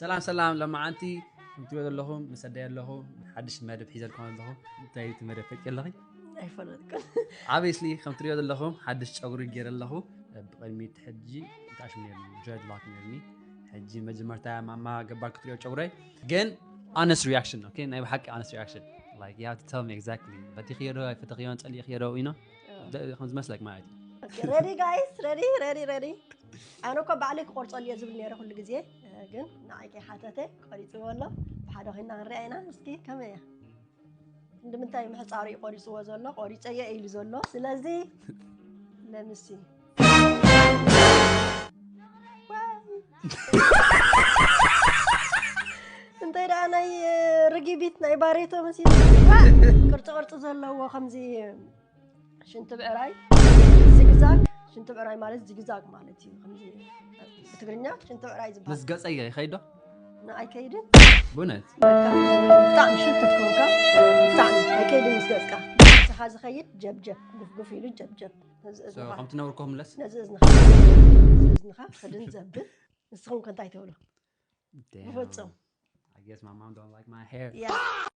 ሰላም ሰላም ለማዓንቲ፣ ከምትሪኦ ዘለኹም ምስ ኣደይ ኣለኹ። ሓድሽ መደብ ሒዘልኩም ኣለኹ። እንታይ እቲ መደብ ፈቂ ኣለኺ? ኣይፈለጥኩን። Obviously ከምትሪኦ ዘለኹም ሓድሽ ጨጉሪ ገይረ ኣለኹ። ብቕድሚት ሕጂ እንታሽም ነርኒ፣ dreadlock ነርኒ። ሕጂ መጀመርታ ማማ ገባር ክትሪኦ ጨጉረይ። ግን honest reaction, okay? ናይ ብሓቂ honest reaction. Like, you have to tell me exactly. ፈቲኽዮ ዶ ኣይፈተኽዮን፣ ጸሊእኽዮ ዶ ኢኖ ከም ዝመስለክ ማለት እዩ። Ready guys, ready, ready, ready. ኣነ እኮ ባዕለይ ክቆርፀሉ እየ ዝብል ነይረ ኩሉ ግዜ። ግን ንዓይ ከይሓተተ ቆሪፅዎ ኣሎ። ብሓደ ኮይና ክንሪኣ ኢና። እስኪ ከመይ እያ? ክንዲ ምንታይ ምሕፃሩ እዩ ቆሪፅዎ ዘሎ? ቆሪፀዮ ኢሉ ዘሎ። ስለዚ ለምሲ እንታይ ደኣ ናይ ርግቢት ናይ ባሬቶ መሲሉ ቅርፂ ቅርፂ ዘለዎ ከምዚ ሽንቲ ብዕራይ ዚግዛግ። ሽንቲ ብዕራይ ማለት ዚግዛግ ማለት እዩ። ከምዚ ብትግርኛ ሽንቲ ብዕራይ ዝበሃል። ምስ ገጸይ ይኸይዶ? ንኣይ ከይድን ብእውነት? በቃ ብጣዕሚ ሽንት ትኮንካ ብጣዕሚ ኣይከይድን ምስ ገጽካ። ንስኻ ዝኸይድ ጀብጀብ ጉፍጉፍ ኢሉ ጀብጀብ። ነዚ So እዝንኻ ከምቲ ነብርኮ ምለስ? ነዚ እዝንኻ ነዚ እዝንኻ ክድን ዘብል። ንስኹም ከ እንታይ ትብሉ? Damn. ብፍጹም። I guess my mom don't like my hair. Yeah.